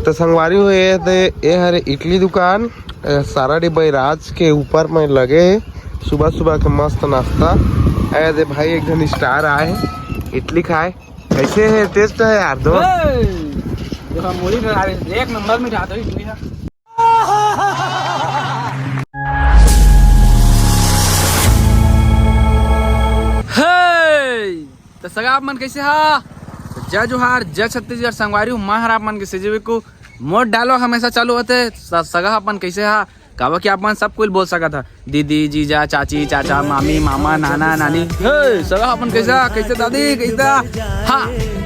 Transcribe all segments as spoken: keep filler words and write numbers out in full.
तो संगवारी हो, ये दे, ये हरे इडली दुकान, अ, साराडी बैराज के ऊपर में लगे हे। सुबह सुबह के मस्त नाश्ता। ए दे भाई, एक झन स्टार आए हे इडली खाए। कैसे है, टेस्ट है यार दोस्त? ए, देखो, मुड़ी में आ रही, एक नंबर में जाता है इडली है। हे! त सगा आप मन कैसे हा? त जय जोहार, जय छत्तीसगढ़। संगवारी हो, मैं हर आप मन के सेजवी को मोर डायलॉग हमेशा चालू होते। स-, सगा आप मन कैसे हा? काबर कि आप मन सब कुछ बोल सकत हा, दीदी, जीजा, चाची, चाचा, मामी, मामा, नाना, नानी। हे, सगा आप मन कैसे हा? कैसे दादी, कैसे हा? हाँ,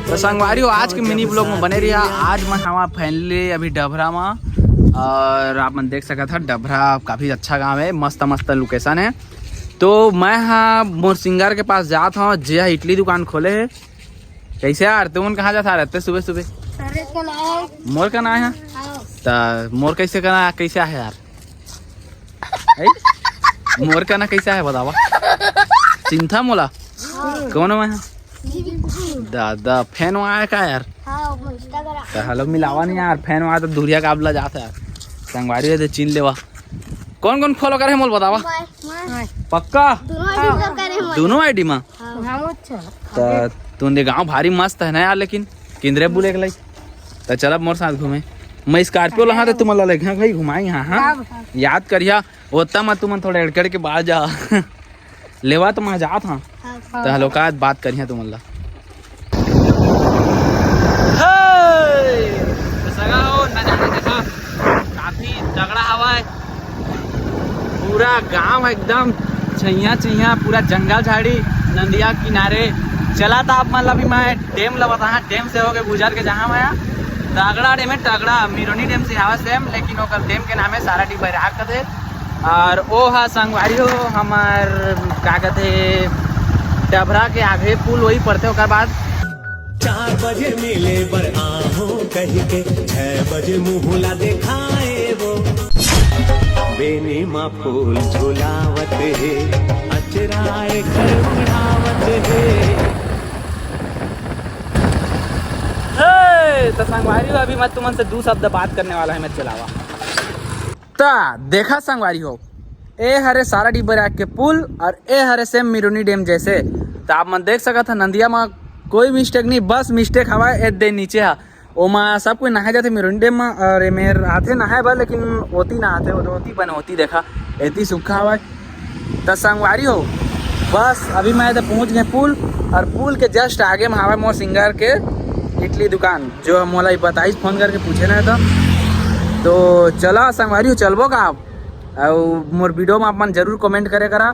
त संगवारी हो, आज के मिनी ब्लॉग में बने रहिहा। आज मैं हवा फैनली अभी डभरा में, और आप मन देख सकत हा, डभरा काफी अच्छा गांव है, मस्त मस्त लोकेशन है। तो मैं हा मोर सिंगर के पास जात हूँ, जे हा इडली दुकान खोले है। कैसे यार, तुमन कहाँ जात हा रहते सुबह सुबह? अरे, कल आओ। मोर का ना है? आओ। त मोर कैसे करना, कैसे आहे यार? है? मोर का ना कैसे आहे बतावा? चिंता मोला? हाँ। कौन मैं हा? जी, बिल्कुल। दादा, फैन वहाँ है का यार? हाँ, वो Instagram। त हेलो मिलावा नहीं यार, फैन वहाँ तो दूरिया काबला जाता है। संगवारी है तो चिन लेवा। कौन कौन फॉलो करे है मोल बतावा? मैं, मैं। पक्का? दोनों आईडी में करे हैं। दोनों आईडी में? हाँ। हाँ, अच्छा। त तुंदे गांव भारी मस्त है ना यार, लेकिन किंदरे बुले के लाई। त चल अब मोर साथ घूमे। मैं स्कॉर्पियो लहा त तुमन ला लेके भाई घुमाई, हाँ, हाँ। कब? याद करिया, ओत्ता म तुमन थोड़ा एड़केड़ के बाहर जा। लेवा त मैं जात हाँ। हाँ। त हेलो का बात करिया तुमन ला। हे! त सगा हो, नजारा देखा, काफी तगड़ा हवा है। पूरा गांव एकदम छैया छैया, पूरा जंगल झाड़ी, नंदिया किनारे। चला त आप मन ला भी मैं डैम ला बताहा, डैम से होके गुजर के जहाँ मैं आया, तगड़ा डैम है, तगड़ा मिरोनी डैम से हवा सेम, लेकिन ओकर डैम के नाम है साराडी बैराज कथे। और ओ हा संगवारी हो हमार का कथे डभरा के आगे पुल वही पड़ते, ओकर बाद चार बजे मिले बर आहो कहि के, छह बजे मुँह ला देखाए वो। बेनी मा फूल झुलावत हे, अचराए घर उड़ावत हे। हे, त संगवारी हो, अभी मैं तुमन से दू शब्द बात करने वाला है, मैं चलावा। त देखा संगवारी हो, ए हरे साराडी बैराज के पुल और ए हरे सेम मिरोनी डैम जैसे। त आप मन देख सकत ह नंदिया म कोई मिस्टेक नहीं, बस मिस्टेक हवा ए दे नीचे हा, ओमा सब कोई नहाए जाथे मिरोनी डैम म, और ए मेर आथे नहाए बर, लेकिन ओती नहाथे, ओती बन ओती देखा, एती सुखा हवा। त संगवारी हो, बस अभी मैं तो पहुंच गए पुल, और पुल के जस्ट आगे में हवा मोर सिंगर के इडली दुकान, जो मोला बताइस फोन करके पूछे ना तो। तो चला संगवारी हो, चलबो का आप? अउ मोर वीडियो में आप मन जरूर कमेंट करे करा।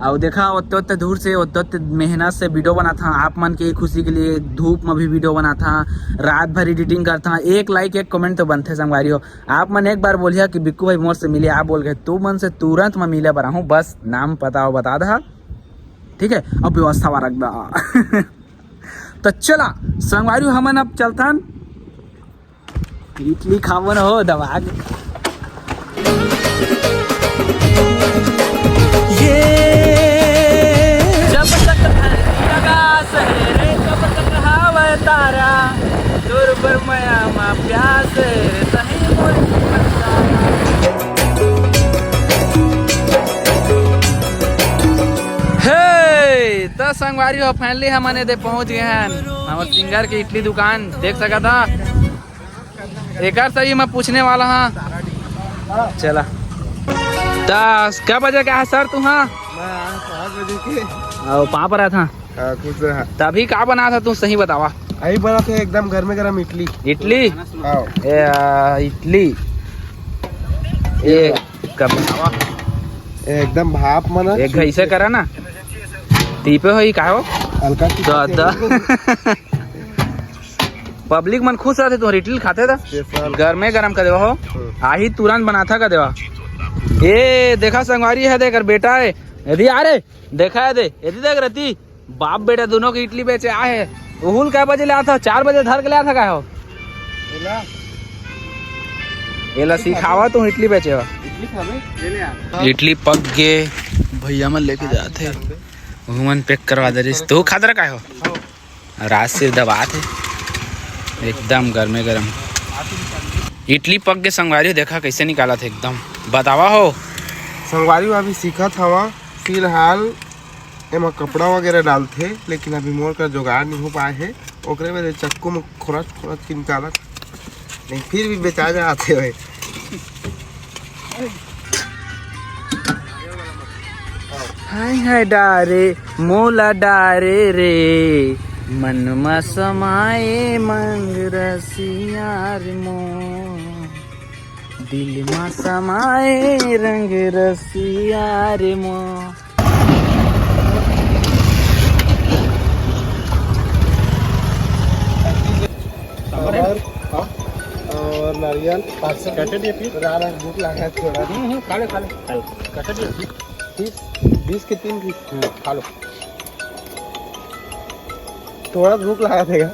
अउ देखा, ओत्ते ओत्ते दूर से, ओत्ते ओत्ते मेहनत से वीडियो बनात हन, आप मन के खुशी के लिए धूप में भी वीडियो बनात हन, रात भर एडिटिंग करत हन। एक लाइक एक कमेंट तो बनथे संगवारी हो। आप मन एक बार बोलिया कि बिक्कू भाई मोर से मिले, आप बोल के तू मन से तुरंत मैं मिले बर आहूँ, बस नाम पता बता दहा, ठीक है, अब व्यवस्था वा रख दा। त चला संगवारी हो, हमन अब चलथन इडली खावन हो दबा के। ये जब तक धरती आकाश हे रे, तब तक हवय तारा, तोर बर मया मा प्यास हे रे, तहीं मोर जीवन सारा। हे, त संगवारी हो, finally हमन एदे पहुंच गए हन। हमर सिंगर के इडली दुकान देख सकत हा। एकर सही मैं पूछने वाला हाँ। चला। त क्या बजे का है सर तू? हाँ, मैं आया पाँच बजे के। अउ पाँव परत हाँ। हाँ, खुश रहा। तभी का बनात हा तू, सही बतावा। अभी बनात हे एकदम गरमे गरम इडली। इडली? हाँ। ए, आ, इडली। ए, कब बनावा? ए, एकदम भाप मना। एक घइसे करा ना। तीपे होई का हो? हल्का सा दादा। पब्लिक मन खुश रहथे, तुहर इडली खाथे त। Special। गरमे गरम कर देवा हो। हम्म। आही तुरंत बनाथा कर देवा। ए, देखा संगवारी हे, देख, एकर बेटा हे। एदी आ रे, देखा हे दे, एदी देख रती। बाप बेटा दोनों के इडली बेचे आए हे। उहुल कै बजे ले आथा? चार बजे धर के ले आथा का हो? एला? एला सिखावा तू इडली बेचे हो। इडली खाबे? ये ले आ। इडली पक गे, भैया मन लेके जात हे। उहू मन pack करवा दे रिस। तू खात रहा का हो? हाँ। रात से दबात हे, एकदम गरमे गरम। इडली पक के संगवारी हो, देखा कैसे निकालत हे एकदम। बतावा हो। संगवारी हो, अभी सीखत हवा, फिलहाल एमा कपड़ा वगैरह डालथे, लेकिन अभी मोर कर जुगाड़ नहीं हो पाए हे, ओकरे वजह चक्कू में खुरच खुरच के निकालत, नहीं फिर भी बेचा जाते हुए। हाय हाय डारे, मोला डारे रे, मन मा समाए मंग रसिया रे मो, दिल मा समाए रंग रसिया रे मो। और, हाँ, और नारियल पाँच सौ। कैसे दिए पीस? रात भूख लगा है थोड़ा। हम्म, हम्म, खा ले, खा ले, खा ले। कैसे दिए पीस? तीस, बीस के तीन पीस। हम्म, खा लो। थोड़ा भूख लगा देगा।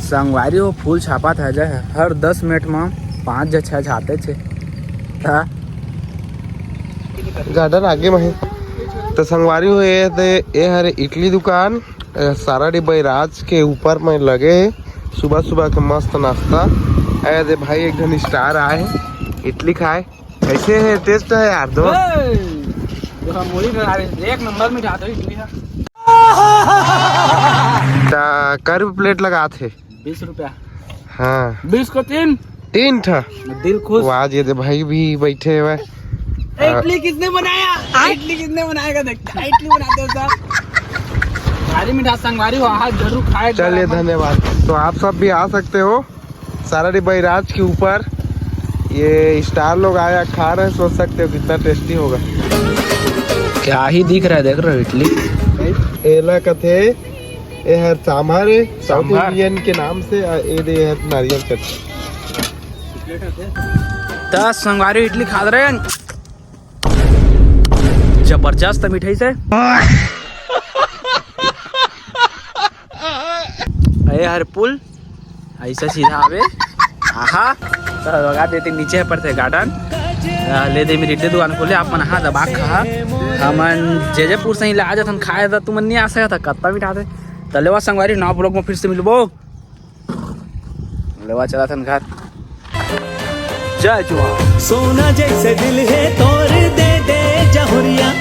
संगवारी हो, फूल छापत हे, हर दस मिनट म पाँच या छह छापे छे। हाँ। गार्डन आगे म हे। तो संगवारी हो, ये दे, ये हरे इडली दुकान, अ, साराडी बैराज के ऊपर में लगे हे। सुबह सुबह के मस्त नाश्ता। ए दे भाई, एक झन स्टार आए हे इडली खाए। कैसे है, टेस्ट है यार दो? ए, देखो, मुड़ी में आ रही, एक नंबर में जाता है इडली है। ता कर प्लेट लगात हे। बीस रुपया। हाँ। बीस को तीन। तीन ठा। दिल खुश। वाह, ये दे भाई भी बैठे हुए। ए, इडली किसने बनाया? इडली किसने बनाएगा? देखते हैं, इडली बनाते हो सब। भारी मीठा संगवारी हो, हाथ जरूर खाए एक बार चलिए, अपन। धन्यवाद। तो आप सब भी आ सकते हो। साराडी बैराज के ऊपर ये स्टार लोग आया, खा रहे, सोच सकते हो कितना टेस्टी होगा। क्या ही दिख रहा है, देख रहे हो इडली? एला कथे, ए हर सांभर है, साउथ सांभर। इंडियन के नाम से, आ, ए दे हर नारियल चटनी। त संगवारी इडली खा रहे हैं, जबरदस्त मिठाई से। ए हर पुल ऐसा सीधा आवे। आहा, तो लगा देते नीचे पड़ते गार्डन। आ, ले दे मेरी इडली दुकान खोले, आप मन हा दबा खा। हमन जयपुर से ही ला जाथन खाए, त तुमन नहीं आ सकता, कत्ता मिठाते। त लेवा संगवारी, नवा ब्लॉग में फिर से मिलबो। लेवा चला थन घर। जय जुआर। सोना जैसे दिल है तोर, दे दे जहुरिया।